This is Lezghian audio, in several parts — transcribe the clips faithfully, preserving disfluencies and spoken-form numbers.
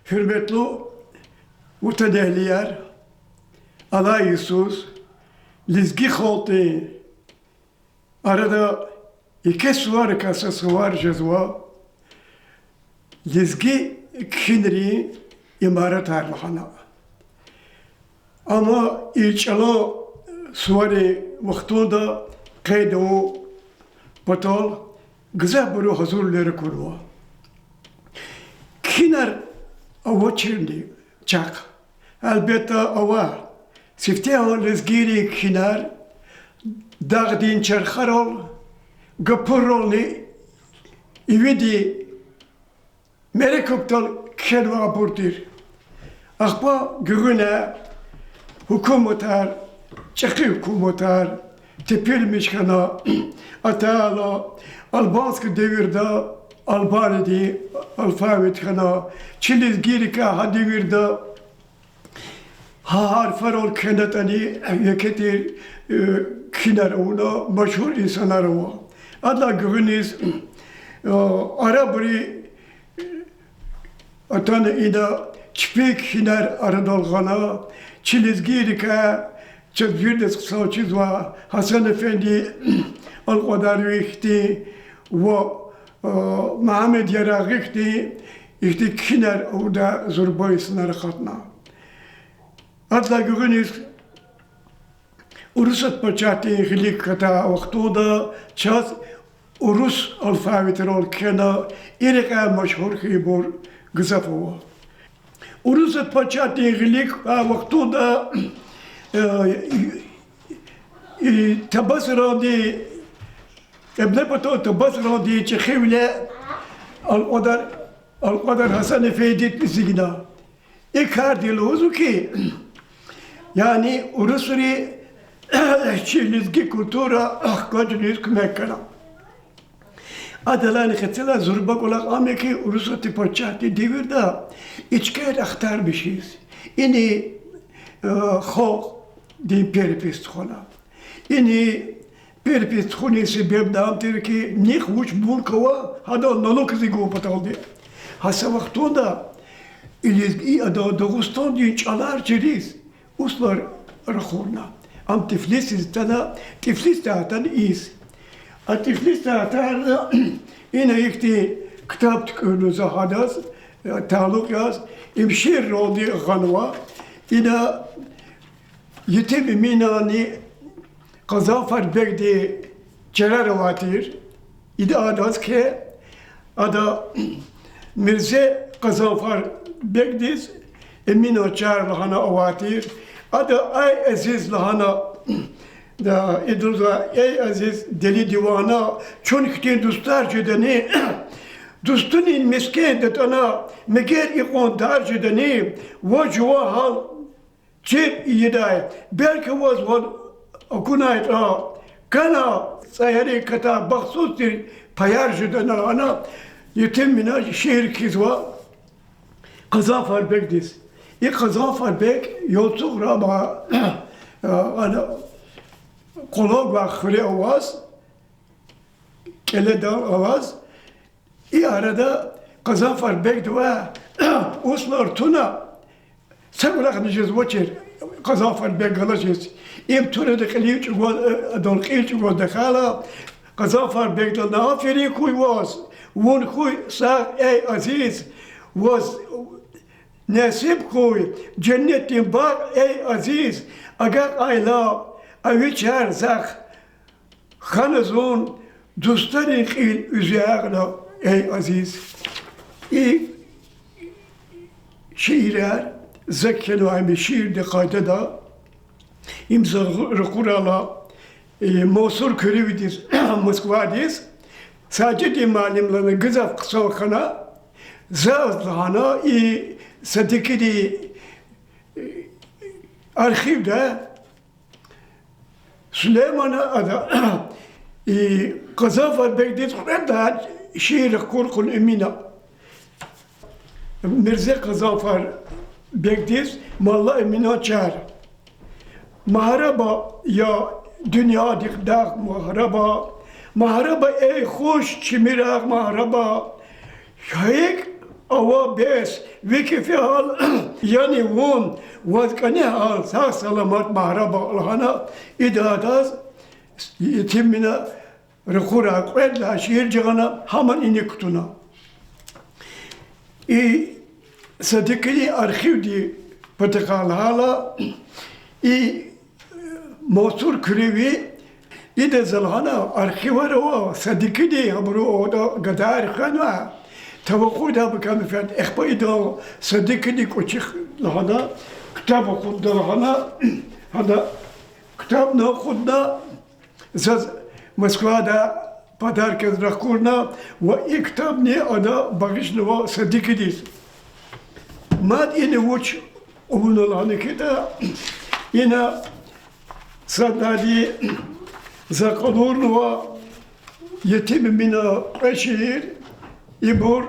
Гьуьрметлу ватанэгьлияр, алай йисуз лезги халкьдин арада еке суварикай са сувар жезва, лезги кхьинрин имаратар лагьана. Амма и чӀала суварин вахтунда къейд авун патал гзафбуру гьазурвилер акурва. Кхьинар авачирни чахъ, гьелбетда, ава. Сифтегьан лезгийрин кхьинар дагъдин чархарал, гапуррални ивидин мярекатдал кхьенвайбур тир. Ахпа гуьгъуьна гьукуматар, чӀехи гьукуматар тепилмиш хьана, атайла албанск девирда Албаниядин алфавит хьана, чи лезгийрикай гьа девирда гьа гьарфарал кхьенатӀани, еке тир, э, кхьинар авуна машгьур инсанар ава. Адалай гуьгъуьниз, э, арабри атана ина, чпин кхьинар арадал гъана, чи лезгийрикай, чаз вирдаз хъсан чизвай Гьасан-эфенди Алкьвадарви хьтин ва, э, Мугьаммед Ярагъи хьтин ихьтин кхьинар авурдай зурба инсанар акъатна. Адалай гуьгъуьниз Урусат пачагьдин гъилик катай вахтунда чаз урус алфавитрал кхьена, и рекьяй машгьур хьайибур гзаф ава. Урусат пачагьдин гъилик катай вахтунда, э, и Табасаранди, Кьиблепатан Табасаранди чӀехивиле Алкьвадар, Алкьвадар Гьасан-эфендиди эцигна. И карди лугьузва хьи, яни урусри чи лезги культура хкажуниз куьмек гана. Адалайни къецелай зурба кӀвалах ам я хьи, Урусатдин пачагьдин девирда и чкаяр ахтармишиз, ини, э, халкьдин перепись тухвана. Ини перепись тухунин себебни ам тир хьи, нихъ вуч мулк ава, гьадал налог ийиз гун паталди. Гьа са вахтунда и лезги, и ада Дагъустандин чӀалар чириз урусар ракъурна. Ам Тифлисиз атана, Тифлисдай атана ийиз. А Тифлисдай атана ина ихьтин ктаб туькӀуьрна за гьадаз, э, талукь яз, им шиирралди гъанва. Ина Етим Эминанни Къазанфарбегдин чарар авай тир. Ида адаз хьи, ада Мирзе Къазанфарбегдиз Эминан чар лагьана авай тир. Ада эй Азиз лагьана, да, идалай эй Азиз, Дели Дивана, чун хьтин дустар жедани, дустунин мискӀин датӀана, мегер икьван дар жедани, ваз жува гьал чир ийидай, белки ваз ван акунайтӀа, кана цӀаяри ката, бахтсуз тир паяр жедани лагьана, Етим Эмина шиир кхьизва Къазанфарбегдиз. И Къазанфарбег Ялцугърама, а, ана, къвалав гвай хуьре аваз, кӀеледал аваз, и арада Къазанфарбегдивай урусар туна, са кӀвалахни жезвачир Къазанфарбег галачиз. Им турада кьилив чӀугваз, э, адал кьил чӀугваз тахьайла, Къазанфарбегдилни: аферин хьуй ваз, вун хьуй сагъ, эй Азиз, ваз несиб хьуй женнетдин багъ, эй Азиз, агакьайла а ви чар захъ, хьана зун дустарин кьил уьзягъна, эй Азиз. И шиирар, за кхьенвай им шиирдин къайдада, им за ракъурайла, э, Мансур Куьруьвидиз, Москвадиз, Сажидин муаллимдилайни гзаф хъсан хьана, заз лагьана и са декеди, э, архивда Сулеймана ада, и, Къазанфарбегдиз кьвед лагьай шиир ракъур хьун Эмина. Мирзе Къазанфарбегдиз Малла Эминан чар. Магьараба я дуьньядихъ дагъ, магьараба, магьараба, эй хуш чими рагъ, магьараба, гьикӀ Ава бес, ви кефи гьал, яни вун, ваз кӀани гьал, сагъ-саламат, магьраба лагьана, ида адаз Етимина ракъура кьвед лагьай шиир жагъана, гьамни иник кутуна. И Садикидин архивдин патахъай лагьайла, и Мансур Куьреви, ида за лагьана архивар ава, Садикиди, абуру аватӀа гадаяр хвенва, тавакъудай баками фена, эхпа ида Садикиди кӀвачихъ лагьана, ктаб акъудда лагьана, гьада ктабни акъудна, заз Москвадай подарказ рахкурна ва и ктабни ада багъишнава Садикидиз. Мад ина вуч авуна лагьана хьайитӀа, ина садлагьана за къалурнава Етим Эмина кьве шиир, ибур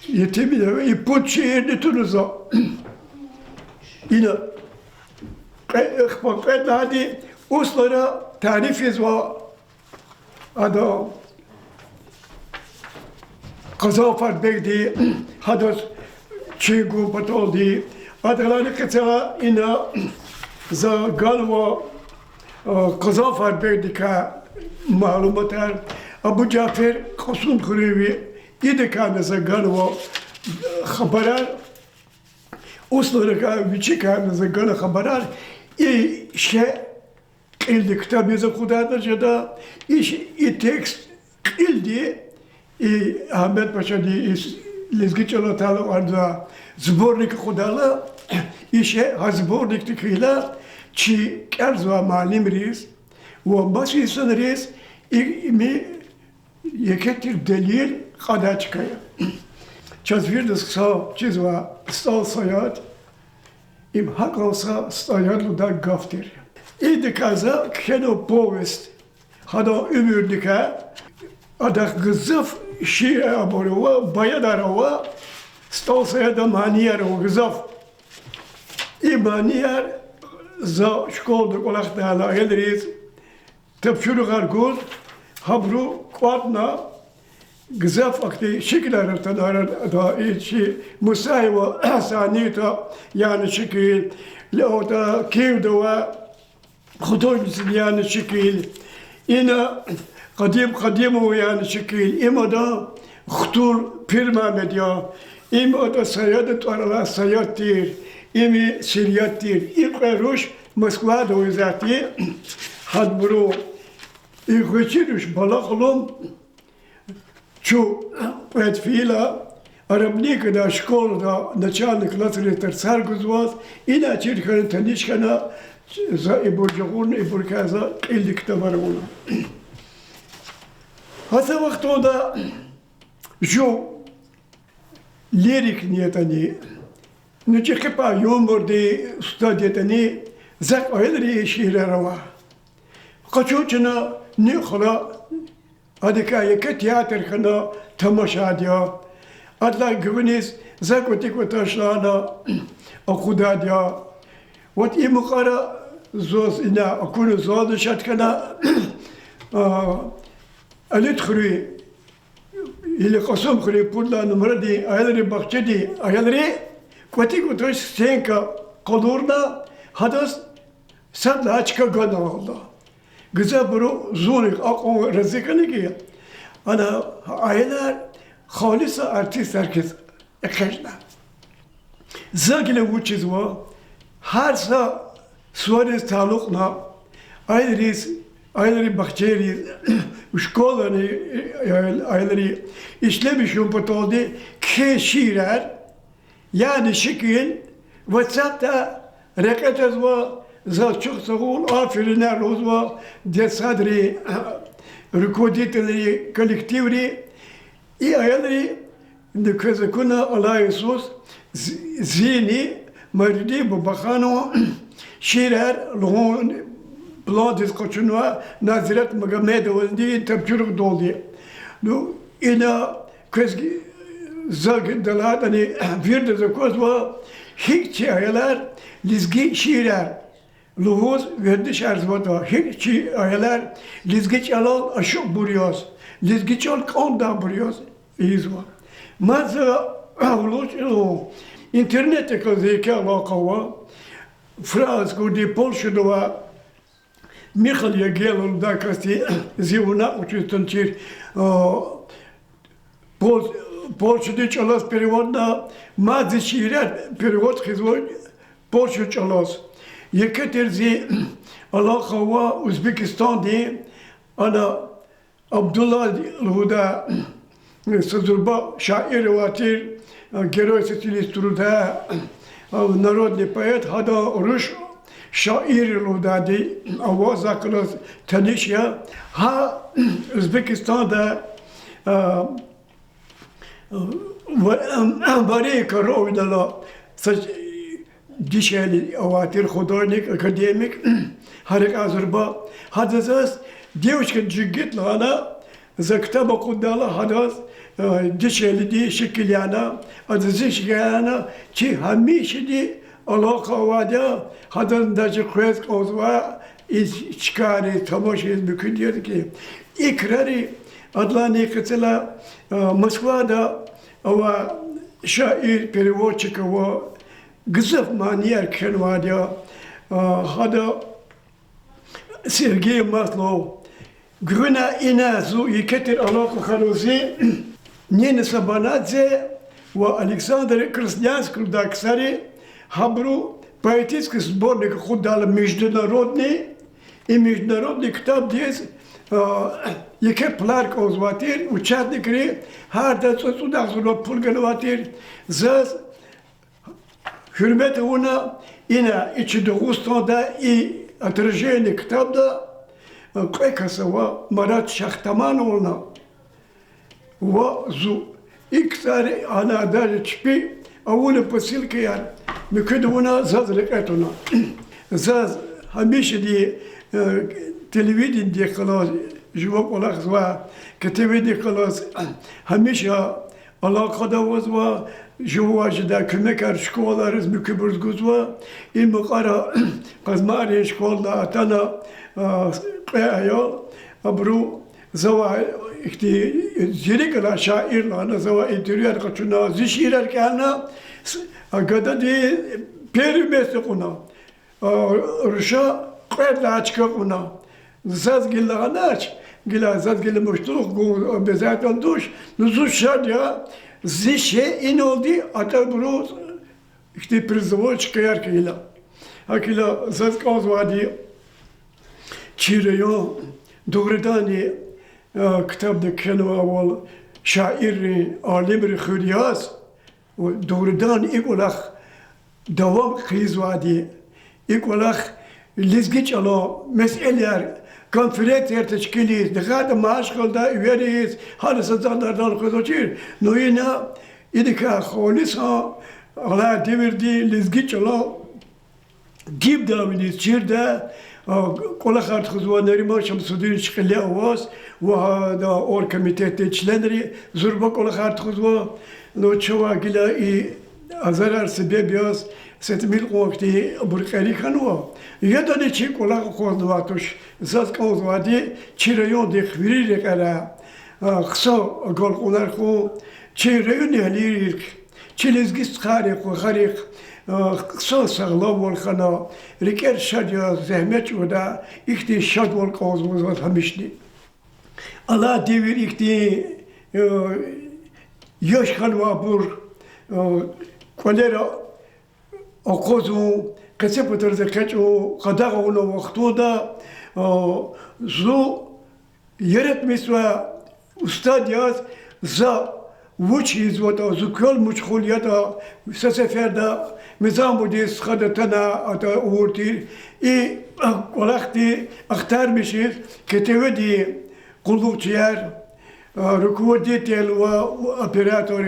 Етим Эмина и пуд шиирни туна за. Ина кьве-, эхпа кьвед лагьайди Услара тариф ийизва ада Къазанфарбегди, гьадаз чин гун паталди, адалайни къецел ина за ганва, а, Къазанфарбегдикай малуматар, Абу Жафер Кьасумхуьруьви, идакайни за ганва хабарар, Усларикай, вичикайни за гана хабарар, и шей кьилди ктаб яз акъудайла жеда, и ш-, и текст кьилди, и Агьмед Пашади, и с-, лезги чӀалал талукьарнавай сборник акъудайла, и шей гьа сборникдик хьайила, чи кӀелзавай муаллимриз ва маса инсанриз и, им еке тир делил кьадай чка я. Чаз виридаз хъсан чизвай СтӀал Саяд, им гьакӀан са СтӀал Саяд лугьудай гаф тир. Идакай за кхьенва повесть, гьадан уьмуьрдикай, адахъ гзаф шиирар ава, баянар ава, СтӀал Саяда манияр ава гзаф. И манияр за школада кӀвалахдайла аялриз тапшуругъар гуз, гьабуру кӀватӀна, гзаф ахьтин шикилар атанва, ада и чи Мусаева Санита яна шикил, леота Киевда авай художницадин яна шикил, ина Къадим Къадимован яна шикил, им ада Хтур Пирмамед я, им ада Саяда тӀвар алай Саяд тир, им Сирят тир. И кьве руш Москвада ава исятда, гьабуру и гъвечӀи руш бала хьун, чун кьвед фейила, Арабникада школада начальный классриз тарсар гузвай, ина чир хьана, таниш хьана, за ибур жагъурна, ибурукай за кьилди ктабар авуна. Гьа са вахтунда жув лирикни ятӀани, ну, чӀехи пай юмордин устад ятӀани, захъ аялрин шиирар ава. Къачун чна Нуькъ хала, адакай еке театр хьана тамашайди я. Адалай гуьгъуьниз за кӀватӀи-кӀватӀаш лагьана акъудайди я. Вот и мукьвара заз ина акуна, зазни шад хьана, а, Алидхуьруьн или Кьасумхуьруьн пуд лагьай нумрадин аялрин бахчадин аялри кӀватӀи-кӀватӀаш стенка къалурна, гьадаз сад лагьай чка ганвалда. Гзафбуру зунни акьван рази хьана хьи, ана аялар халиса артистар хьиз экъечӀна. За гила вучзава, гьар са сувариз талукьна, аялриз, аялрин бахчайриз, школайрин аялри ишлемишун паталди кхьей шиирар, яни шикил, WhatsApp-да рекье жезва, заз чухсагъул, аферинар лугьузва детсадрин руководительри, коллективри. И аялри квез акуна алай йисуз, зи-, зини, Майрудин Бабаханован шиирар лугьун пландиз къачунва Назирет Магомедовади тапшуругъдалди. Ну, ина квез за гила лагьайтӀани, виридаз аквазва, гьикӀ чи аялар лезги шиирар лугьуз вердишарзаватӀа, гьикӀ чи аялар лезги чӀалал ашукьбур яз, лезги чӀал кӀандайбур яз ийизва. Мад за лугьуз, интернетдикай зи еке алакъа ава. Франц гуди, Польшада ава, Михал Ягелло лугьудай касди зи вуна учитель тир, а, Пол-, Польшадин чӀалаз переводна, мад зи шиирар перевод хъийизва польшадин чӀалаз. Еке тир зи алакъа ава Узбекистандин, ана Абдулла лугьудай са зурба шаир авай тир, Герой Социалистического Труда, народный поэт, гьада руш шаир лугьудайди ава, захъ галаз таниш я. Гьа Узбекистанда, а, ва-, Варя Коровинал са дишегьли авай тир, художник, академик, гьа рекьяй зурба. Гьада заз девочка-джигит лагьана, за ктаб акъудайла гьадаз, э, дишегьлидин шикил яна, адаз зи шикил яна, чи гьамишади алакъа авайди я, гьадазни даже къвез кӀанзава, и чкайриз тамашиз муькуьди я хьи. И крари, адалайни къецела, э, Москвада ава шаир, переводчик ава, гзаф манияр кхьенвайди я, э, гьада Сергей Маслов. Гуьгъуьна ина зун еке тир алакъа хьанва зи Нина Сабанадзе ва Александр Красноярский лугьудай ксари, гьабуру поэтический сборник акъуддайла международный, и международный ктабдиз, а, еке пулар кӀанзавай тир участникри, гьарда цӀуд-цӀуд агъзур пул ганвай тир. Заз гьуьрмет авуна, ина и чи Дагъустанда и Отражение ктабда, э, кьве кас ава, Марат Шахтамановни ва зун. И ксари ана даже чпи авуна посылкаяр, муькуьда авуна заз рекье туна. Заз гьамишади, э, телевиденидихъ галаз жува кӀвалахзава, КТВ-дихъ галаз гьамиша алакъада авазва, жуваз жедай куьмекар школайриз, муькуьбуруз гузва. И мукьвара Къазмайрин школада атана, а, кьве аял, абуру завай ихьтин зи рикӀ алай шаир лагьана, завай интервьюяр къачуна, зи шиирар кӀелна, с-, а, гадади первое место кьуна. А, руша кьвед лагьай чка кьуна. Заз гила лагьанач, гила заз гила муштулух гун обязательно туш, ну зун шад я, зи шей иналди атӀабуру ихьтин призовой чкаяр хьайила. ГьакӀ хьайила заз кӀанзавайди чи район дугъриданни, а, ктабда кхьенвайвал шаиррин, алимрин хуьр яз, дугъриданни и кӀвалах давам хъийизвайди, и кӀвалах лезги чӀалан месэлаяр, конференцияр тешкилиз, дагъатӀа Махачкъалада, эвериз, гьана са затӀарал къвезвачир, ну ина идакай халисан алай девирдин лезги чӀалан дибдавиниз чирда, а, кӀвалахар тухузва Нариман Шамсудинович Кьилиеваз ва гьадан оргкомитетдин членри зурба кӀвалахар тухузва. Ну чавай гила и азарар себеб яз са тӀимил кьван хьтин абур кьери хьанва. Ядани чи кӀвалах акъвазнавай туш, заз кӀанзавайди чи райондихъ вири рекьера, а, хъсан агалкьунар хьун, чи райондин агьалийрихъ, чи лезги стхайрихъ, вахарихъ, а, хъсан сагъламвал хьана, рикӀер шад яз зегьмет чӀугвадай ихьтин шадвал кӀанзава заз гьамишни. Алай девир ихьтин, а, яш хьанвайбур, а, кӀвалера акъвазун, къецепатариз экъечӀун къадагъа авунвай вахтунда, а, зун яратмишзавай устад яз, за вуч ийизватӀа, зун квел мушгъул ятӀа, са сеферда Мизамудин стхади атана, атӀа авур тир, и кӀвалахди ахтармишиз КТВ-дин къуллугъчияр, а, руководитель ва оператор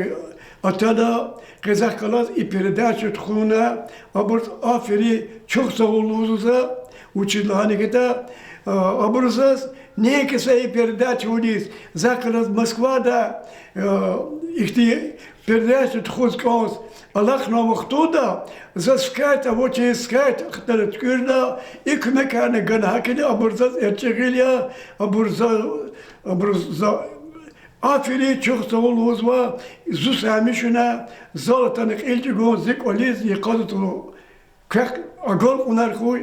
атана, къе захъ галаз и передача тухвана, абуруз аферин, чухсагъул лугьузва за, вучиз лагьана хьайитӀа, а, абуру заз неинки са и передача авуниз, захъ галаз Москвада, а, ихьтин передача тухуз кӀанз алахънавай вахтунда, заз скайт авачиз, скайт хтана туькӀуьрна, и куьмекарни гана. ГьакӀни абур заз эрчӀи гъил я, абур за, абур за Аферин, чухсагъул лугьузва, зун саймишуна, зал атана кьил чӀугун зи кӀвализ йикъаз атуна. Квехъ агалкьунар хьуй,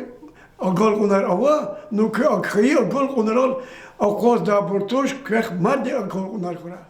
агалкьунар ава, ну куь ак-, хайи агалкьунрал акъваздайбур туш, квехъ мадни агалкьунар хьурай.